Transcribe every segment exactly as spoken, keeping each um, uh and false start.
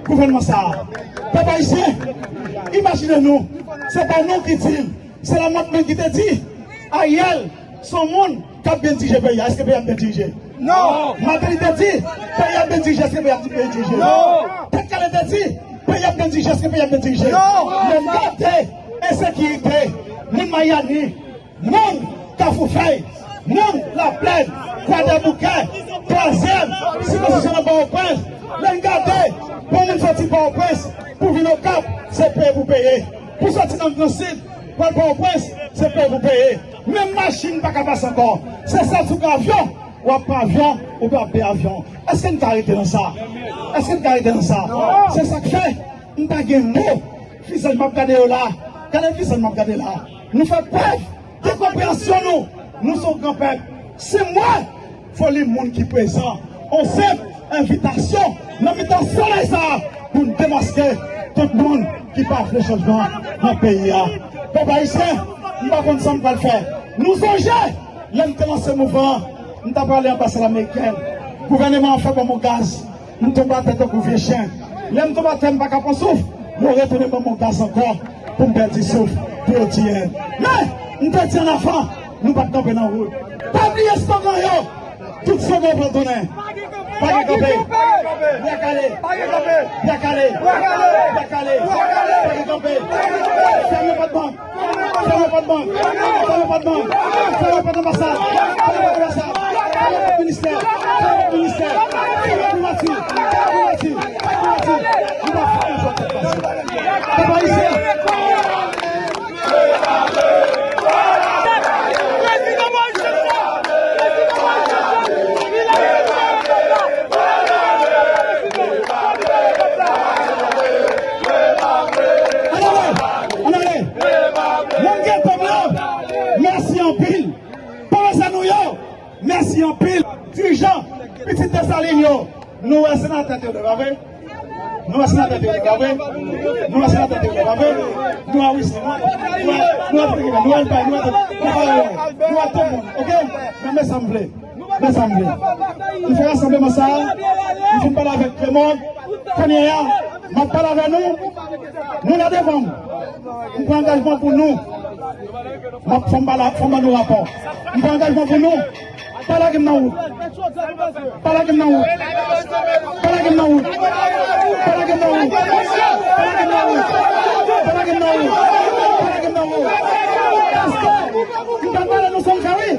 gouvènman sa a. Pèp ayisyen, imajine nou, se pa nou ki di l, se Lamòt menm ki te di, Ariel, se yon moun k ap byen dirije peyi a. Èske peyi a ap byen dirije? Non. Martelly te di, peyi a ap byen dirije. Èske peyi a ap byen dirije? Non. Tèt Kale te di, peyi a ap byen dirije. Èske peyi a ap byen dirije? Non. Men gade ensekirite, moun Mayani, moun Kafou Fèy, moun Laplèn, Kwadèboukè, twazyèm sikonskripsyon nan Pòtoprens, lè n gade, pou moun soti Pòtoprens pou vin Okap, se peye pou peye. Pou soti nan Gran Sid, pou al Pòtoprens, se peye pou peye. Menm machin pa ka pase ankò. Se sèl si w gen avyon, w ap pran avyon, oubyen w ap peye avyon. Èske n ka rete nan sa? Èske n ka rete nan sa? Se sa k fè m pa gen mo. Vizaj m ap gade yo la. Gade vizaj m ap gade la. Nou fè prèv de konpreyansyon nou. Nou se yon gran pèp. Si m wè foli moun ki prezan, yon senp envitasyon nan mitan solèy sa a pou n demaske tout moun ki pa vle chanjman nan peyi a. Pèp ayisyen, m pa konn sa m pral fè. Nou sonje, lè m te lanse mouvman an, m t ap prale anbasad amerikèn. Gouvèneman an fè ban m yon gaz. M tonbe atè tankou vye chen. Lè m tonbe atè, m pa ka pran souf. Yo retounen ban m yon gaz ankò pou m pèdi souf, pou yo tiye m. Men, m te di ann avan, nou p ap kanpe nan wout. Pa bliye slogan yo. Tout slogan pran tounen. Pa gen kanpe. Bwa kale. Bwa kale. Bwa kale. Pa gen kanpe. Fèmen pòt bank. Fèmen pòt bank. Fèmen pòt bank. Fèmen pòt anbasad. Fèmen pòt anbasad. Fèmen pòt ministè. Fèmen pòt ministè. Fèmen primati. Fèmen primati. Fèmen primati. Nou pa fè yon jwèt tèt pase. Pèp ayisyen. Prezidan Moïse Jean Charles! Prezidan Moïse Jean Charles! Li la, li la, li la! Ann ale! Ann ale! Moun gen pèp la, mèsi anpil. Pawòl sa nou yo, mèsi anpil. Dirijan, pitit Desalin yo, nou wè senatè Theodore, pa vre? Nou wè senatè Theodore, pa vre? Nou wè senatè Theodore, pa vre? Nou wè Wisly, nou wè, nou wè, nou wè Federico, nou wè Elbay, nou wè, nou wè, nou wè tout moun, oke? Men, men sa m vle. Men sa m vle. M fè rasanbleman sa a, m fin pale avèk Clément, kounye a, m ap pale avè nou, nou la devan m. M pran angajman pou nou. M ap fè m pale, fè m ban nou rapò. M pran angajman pou nou. Pa lage m nan wout. Pa lage m nan wout. Pa lage m nan wout. Pa lage m nan wout. Pa lage m nan wout. Pa lage m nan wout. Pa lage m nan wout. Pa lage m nan wout. Paske m t ap pale nou sou yon kari.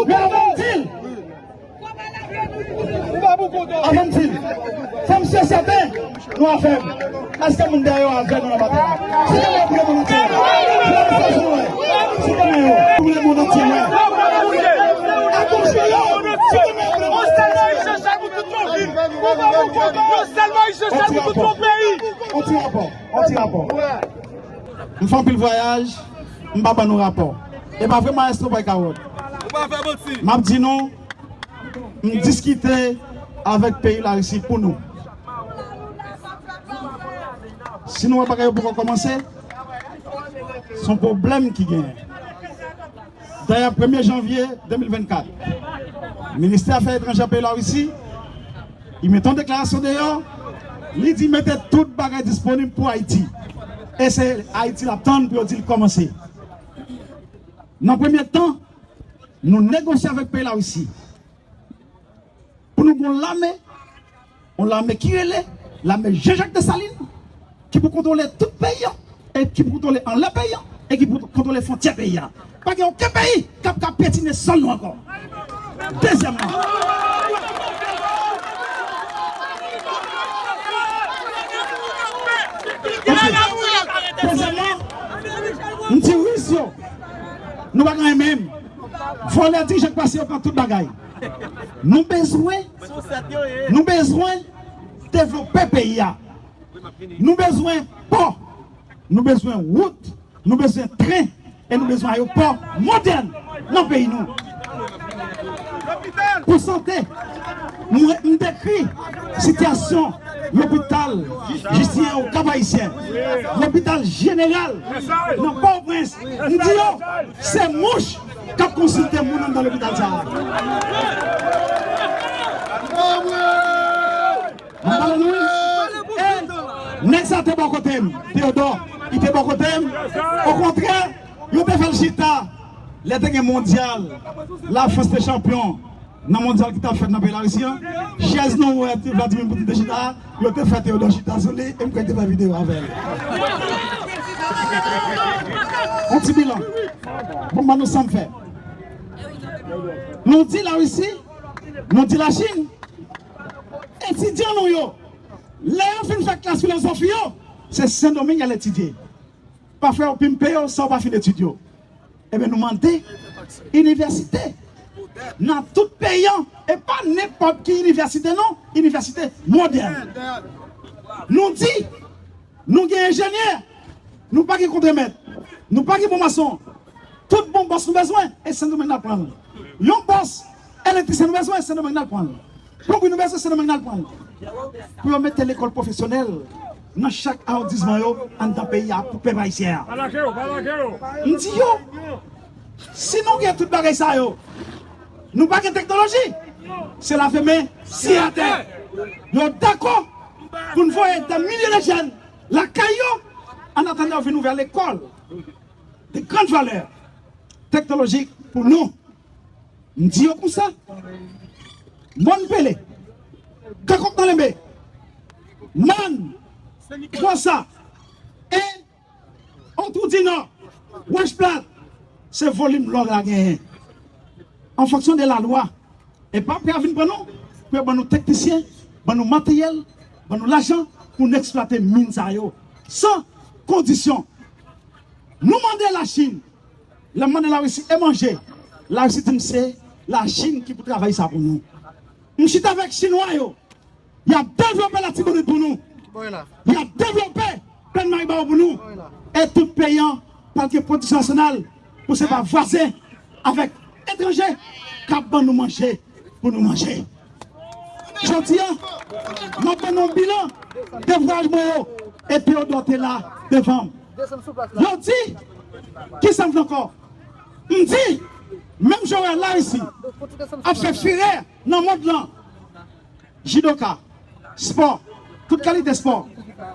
Men avan m di l, avan m di l, fò m si e sèten, nou avè m. Èske moun dèyè yo avè nou nan batay la? Site men yo pou lemonn antye wè. Site men yo pou lemonn antye wè. Atò, site men yo. Site men yo pou lemonn antye wè. Yon sèl Moïse Jean Charles pou tout yon vil. Yon sèl Moïse Jean Charles pou tout yon peyi. On ti rapò. On ti rapò. M fè anpil vwayaj. M pa ban nou rapò. E pa vre, Maestro Boy Kawòt. M ap di nou, m diskite avèk peyi Larisi pou nou. Si nou wè bagay yo poko kòmanse, se yon pwoblèm ki genyen. Dayè, premye janvye de mil vennkat, Ministè Afè Etranjè peyi Larisi, li mete yon deklarasyon deyò, li di mete tout bagay disponib pou Ayiti. E se Ayiti l ap tann pou yo di l kòmanse. Nan premye tan, nou negosye avèk peyi Larisi pou nou gen yon lame, yon lame ki rele lame Jean-Jacques Dessalines, ki pou kontwole tout peyi a, e ki pou kontwole anlè peyi a, e ki pou kontwole fwontyè peyi a. Pa gen okenn peyi k ap ka pyetine sòl nou ankò. Dezyèmman, ok. Dezyèmman, m di Ris yo, nou pa gen anyen menm. Vòlè dirijan k pase yo pran tout bagay. Nou bezwen, nou bezwen devlope peyi a. Nou bezwen pò. Nou bezwen wout. Nou bezwen tren. E nou bezwen ayewopò modèn nan peyi nou. Pou sante, mwen, m dekri sitiyasyon lopital Jistinyen Okap Ayisyen, lopital jeneral nan Pòtoprens. M di yo, se mouch k ap konsilte moun anndan lopital sa a. Ann pale nou wi. E Nèg sa te bò kote m, Teyodò, li te bò kote m. Okontrè, yo te fè l chita. Lè te gen mondyal, Lafrans te chanpyon nan mondyal ki t ap fèt nan peyi Larisi an. Chèz nou wè Vladimir Putin te chita a, yo te fè Teyodò chita sou li, e m kwè l te fè videyo avè l. Yon ti bilan. Bon, ban nou sa m fè. Nou di Larisi, nou di Lachin, etidyan nou yo, lè yo fin fè klas filozofi yo, se Sendomeng y al etidye. Pafè yo pimpe yo san yo pa fin etidye yo. Ebyen, nou mande inivèsite nan tout peyi an, e pa nenpòt ki inivèsite non, inivèsite modèn. Nou di, nou gen enjenyè, nou pa gen kontremèt, nou pa gen bon mason. Tout bon bòs nou bezwen, e Sendomeng n al pran l. Yon bòs elektrisyen nou bezwen, Sendomeng n al pran l. Plonbri nou bezwen, Sendomeng n al pran l. Pou yo mete lekòl pwofesyonèl nan chak awondisman yo anndan peyi a pou pèp ayisyen an. M di yo, si nou gen tout bagay sa yo, nou pa gen teknoloji, se lave men, siye atè. Yo dakò pou n voye dè milye de jèn lakay yo, annatandan yo vin ouvè lekòl de grande valeur teknolojik pou nou. M di yo konsa, Mòn Pele, Kakòk nan Lenbe, Mòn, Twòsa, e Twou di Nò, Wòch Plat, se volim lò la genyen. An fonksyon de lalwa, e pa pou yo vin pran nou, pou yo ban nou teknisyen, ban nou materyèl, ban nou lajan pou n eksplwate min sa yo. San kondisyon. Nou mande Lachin, lè m mande Larisi e manje, Larisi di m se Lachin ki pou travay sa pou nou. M chita avèk Chinwa yo, y ap devlope Latibonit pou nou. Y ap devlope Plèn Maribawo pou nou. E tout peyi an pral gen pwodiksyon nasyonal pou se pa vwazen avèk etranje k ap ban nou manje pou nou manje. Jodi a, m ap ban nou yon bilan de vwayaj mwen yo, e Teyodò te la devan m. Yo di, ki sa m vle ankò? M di, menm jan w wè Larisi ap fè firè nan mond lan, jidoka, spò, tout kalite spò,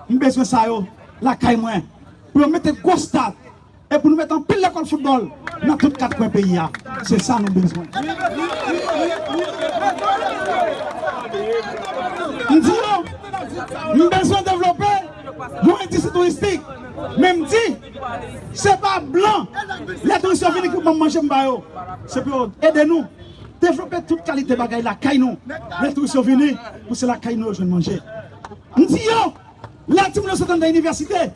m bezwen sa yo lakay mwen. Pou yo mete gwo stad, e pou nou mete anpil lekòl foutbòl nan tout kat kwen peyi a. Se sa nou bezwen. M di yo, m bezwen devlope yon endistri touristik. Men m di, se pa blan, lè touris yo vini, ki pou ban m manje m ba yo. Se pou yo ede nou devlope tout kalite bagay lakay nou. Lè touris yo vini, pou se lakay nou yo jwenn manje. M di yo, lè timoun yo sot anndan inivèsite,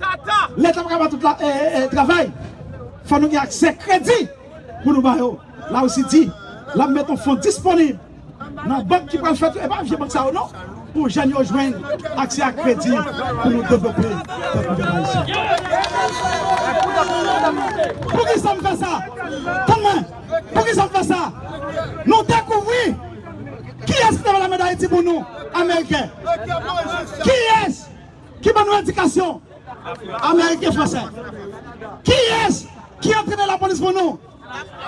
Leta pa ka ba tout la, e, e, e, travay, fò nou gen aksè kredi pou nou ba yo. Larisi di, l ap met yon fon disponib nan bank ki pral fèt, e pa vye bank sa yo non, pou jèn yo jwenn aksè a kredi pou nou devlope pèp nou pèp ayisyen. Poukisa m fè sa? Tann mwen, poukisa m fè sa? Nou dekouvri kiyès ki te ba lame Dayiti pou nou, Ameriken. Kiyès ki ban nou edikasyon? Ameriken, fransè. Kiyès ki antrene lapolis pou nou?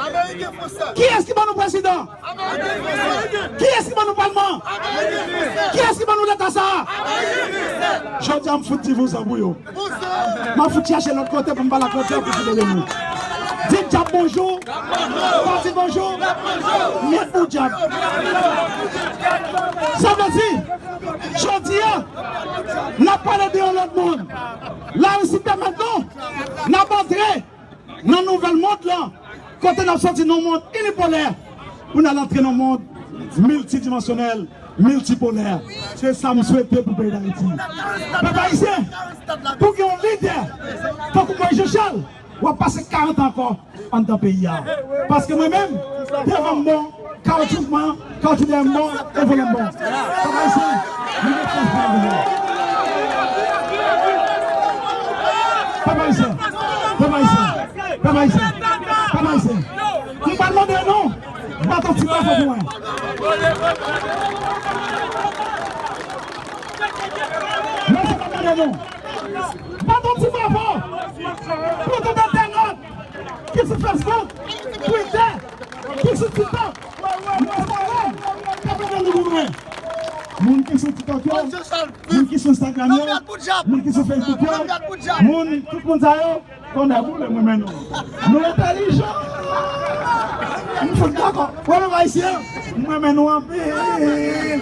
Ameriken, fransè. Kiyès ki ban nou prezidan? Ameriken, fransè. Kiyès ki ban nou palman? Ameriken, fransè. Kiyès ki ban nou leta sa a? Ameriken, fransè. Jodi a, m fout di vouzan pou yo. Vouzan! M ap fout chache lòt kote pou m pale ak lòt pèp pou libere nou. Di dyab bonjou, pa di bonjou, nèt pou dyab. Sa vle di, jodi a, n ap pale de yon lòt mond. Larisi pèmèt nou, n ap antre nan nouvèl mond lan, kote n ap soti nan yon mond inipolè pou n al antre nan yon mond miltidimansyonèl, miltipolè. Se sa m swete pou peyi Dayiti. Pèp ayisyen, pou gen yon lidè tankou Moyiz Jan Chal, w ap pase karant an ankò anndan peyi a. Paske mwen menm, devan m bon, kawotchou mwen, kawotchou dèyè m bon, e volan m bon. Pèp ayisyen, nou gen fòs pou nou. Pèp ayisyen, pèp ayisyen, pèp ayisyen, pèp ayisyen. M pa mande non, baton ti bravo pou mwen. Non, se pa mande non. Baton ti bravo pou tout entènot ki sou Facebook, Twitter, ki sou TikTok, Instagram, k ap leve nou pou mwen. Moun ki sou TikTok yo, moun ki sou Instagram yo, moun ki sou Facebook yo, moun, tout moun sa yo, tonnè boule, mwen men nou. Nou entèlijan. M fout dakò. Wè, pèp ayisyen, mwen men nou anpil.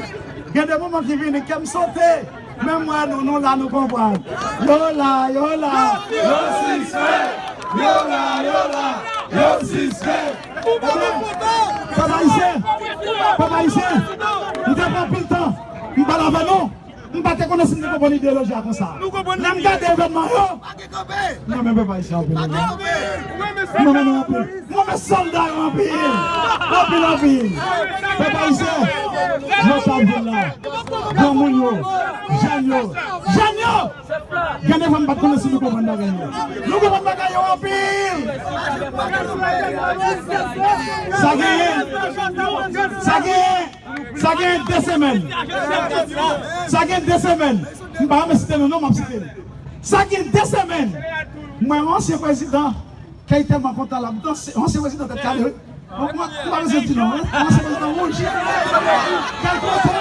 Gen de moman ki vini, kè m sote. Men m wè nou, nou la, nou konprann. Yo la, yo la. Yo sispèk. Yo la, yo la. Yo sispèk. Pèp ayisyen, pèp ayisyen, m te pran anpil tan, m pale avè nou, m pa te konnen si m te konprann ideyoloji a konsa. Lè m gade evènman yo, mwen men pèp ayisyen anpil. Mwen men nou anpil. Mwen men sòlda yo anpil. Anpil, anpil. Pèp ayisyen, nou t ap vin la. Granmoun yo, jèn yo, jèn yo! Gen de fwa m pa t konnen si nou konprann bagay yo. Nou konprann bagay yo anpil. Sa genyen, sa genyen, sa genyen de semèn. Sa gen de semèn. M pa renmen site non, non, m ap site l. Sa gen de semèn. Mwen, yon ansyen prezidan, Kay tèlman kontan, l ap danse. Ansyen prezidan tèt kale, wi. Mwen, mwen, mwen pa bezwen di non, wi. Ansyen prezidan wouj. Kay kontan.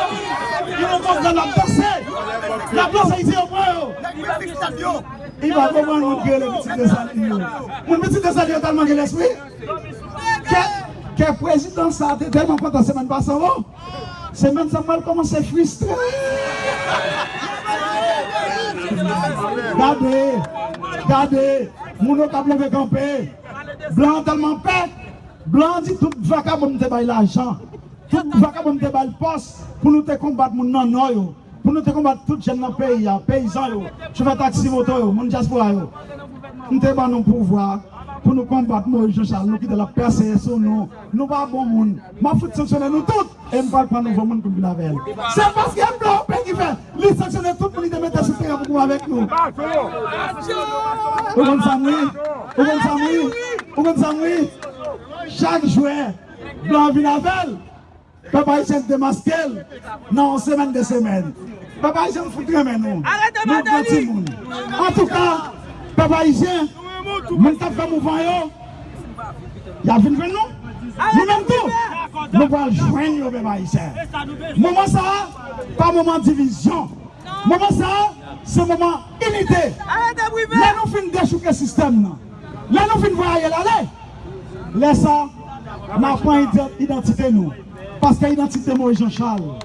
Li nan kontan, l ap danse. L ap danse, li di yo pran yo. Li pa konprann moun ki rele pitit Desalin yo. Moun pitit Desalin yo tèlman gen lespri. Kè, kè prezidan sa te tèlman kontan semèn pase, o. Semèn sa, mwen kòmanse fristre. Gade, gade, moun yo k ap leve kanpe. Blan an tèlman pè, blan an di tout vakabon m te bay lajan, tout vakabon m te bay pòs pou nou te konbat moun nan Nò yo, pou nou te konbat tout jèn nan peyi a, peyizan yo, chofè taksi moto yo, moun dyaspora yo. M te ban nou pouvwa pou nou konbat Moïse Jean Charles, nou kite l ap pèse sou nou. Nou pa bon moun. M ap fout sanksyone nou tout. E m pral pran nouvo moun pou m vin avè l. Se paske blan an pè ki fè li sanksyone tout moun li te mete sou teren pou goumen avèk nou. Ou konn sa m ri? Ou konn sa m ri? Ou konn sa m ri? Chak jwè, blan an vin avè l. Pèp ayisyen demaske l nan yon semèn, de semèn. Pèp ayisyen, m fout renmen nou. Nou gran timoun. Antouka, pèp ayisyen, moun k ap fè mouvman yo, y ap vin jwenn nou. Nou menm tou, nou pral jwenn yo, pèp ayisyen. Moman sa a, pa moman divizyon. Moman sa a, se moman inite. Lè nou fin dechouke sistèm nan, lè nou fin voye Ariel ale, lè sa a, n a pran ide-, idantite nou. Paske idantite Moïse Jean Charles,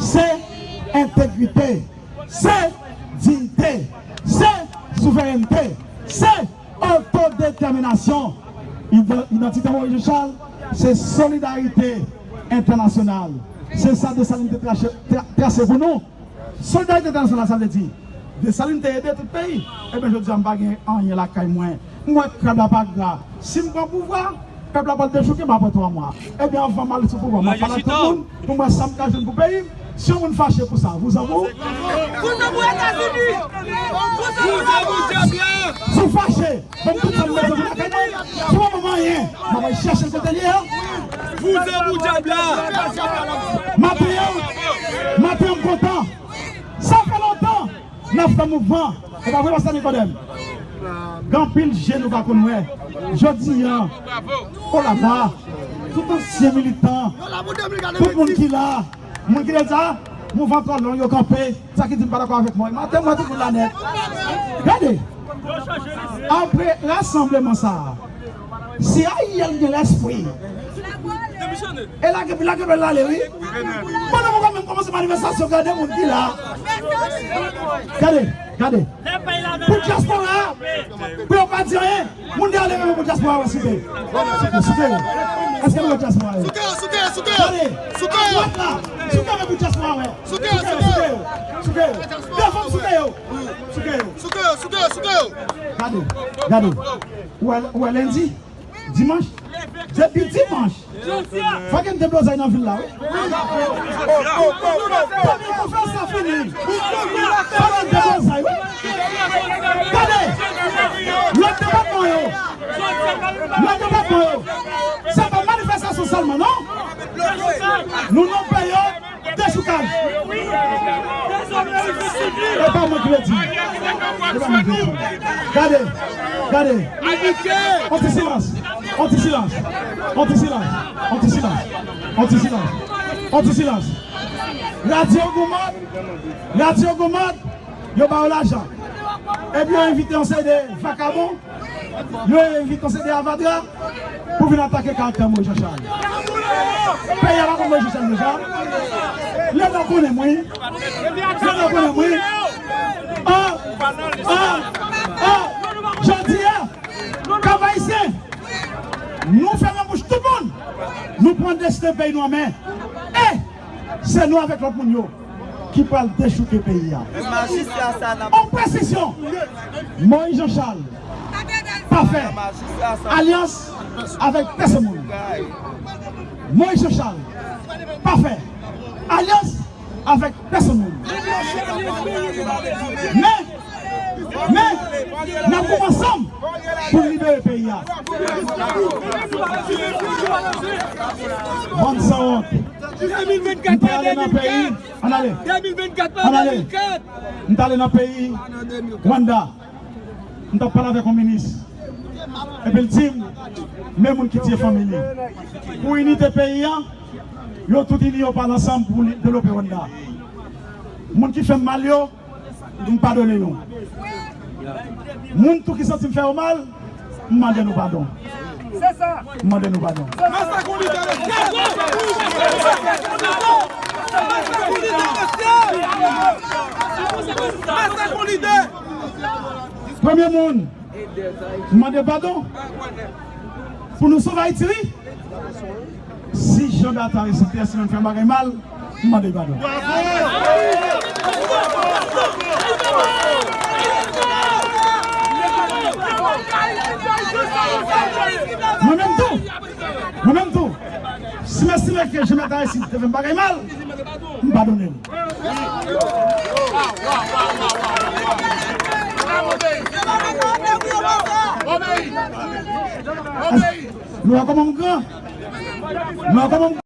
se entegrite, se diyite, se souverènte, se otodetèminasyon. Ide-, idantite Moïse Jean Charles, se solidarite entènasyonal. Se sa Desalin te trache-, tra-, trase pou nou. Solidarite entènasyonal, sa vle di, Desalin te ede tout peyi. Ebyen, jodi a, m pa gen anyen lakay mwen. M wè krab la pa gra. Si m pran pouvwa, pèp la pral dechouke m apre twa mwa. Ebyen, anvan m ale sou pouvwa, m ap pale ak tout moun pou m wè sa m ka jwenn pou peyi m. Si yon moun fache pou sa, vouzan pou. Vouzan pou Etazini! Vouzan pou dyab la! Si w fache, ban m tout sa m bezwen pou lakay mwen. Si w pa ban m anyen, m ap al chèche l kote l ye a. Vouzan pou dyab la! Maten an, maten an m kontan. Sa fè lontan n ap fè mouvman. E pa vre, pastè Nikodèm? Gen anpil je nou pa konn wè. Jodi a, olala, tout ansyen militan, tout moun ki la, moun ki deja, mouvman twò long yo kanpe, sa ki di m pa dakò avèk mwen. Maten, m wè tout moun la nèt. Gade, apre rasanbleman sa a, si Ariel gen lèspri, e lage, lage bèl lale, wi. Pandan mwen pa menm kòmanse manifestasyon, gade moun ki la. Gade, gade. Pou dyaspora a, pou yo pa di anyen, moun ki ale menm pou dyaspora a, souke. Souke, souke yo. Èske nou wè dyaspora yo? Souke yo, souke yo, souke yo. Gade. Souke yo. Dwat la. Souke yo pou dyaspora a wè. Souke yo, souke yo. Souke yo. Devan m, souke yo. Souke yo. Souke yo, souke yo, souke yo. Gade, gade. Ou wè, ou wè lendi, dimanch, depi dimanch, fò gen deblozay nan vil la, wi. Depi konferans la fini, fò gen deblozay, wi. Gade, lòt depatman yo, lòt depatman yo, se pa manifestasyon sèlman, non. Nou nan peyi yo, dechoukaj. E pa mwen ki le di. E pa mwen ki le di. Gade, gade. On ti silans. On ti silans. On ti silans. On ti silans. On ti silans. On ti silans. Radyo Gouman, Radyo Gouman, yo ba yo lajan. Epi yo envite yon seri de vakabon, yo envite yon seri de avadra pou vin atake karaktè Moïse Jean Charles. Peyi a pa konn Moïse Jean Charles deja. Leta konnen m wi. Leta konnen m wi. An, an, an, jodi a, Kap Ayisyen, nou fèmen bouch tout moun. Nou pran desten peyi nou an men. E se nou avèk lòt moun yo ki pral dechouke peyi a. An presizyon, Moïse Jean Charles pa fè alyans avèk pèsonn moun. Moïse Jean Charles pa fè alyans avèk pèsonn moun. Men, men, n ap goumen ansanm pou n libere peyi a. Bann sanwont. M t ale nan peyi, ann ale, ann ale. M t ale nan peyi Rwanda. M t ap pale avèk yon minis. Epi l di m, men moun ki tiye fanmi li. Pou inite peyi a, yo tout ini yo pale ansanm pou li devlope Rwanda. Moun ki fè m mal yo, m padone yo. Moun tou ki santi m fè yo mal, m mande nou padon. M mande nou padon. Premye moun, m mande padon pou nou sove Ayiti wi. Si Jean Bertrand Aristide, si nou fè bagay mal, m mande padon. Mwen menm tou, mwen menm tou, si m estime ke Jean Bertrand Aristide te fè m bagay mal, m padone l. Nou wè kòman m gran? Nou wè kòman m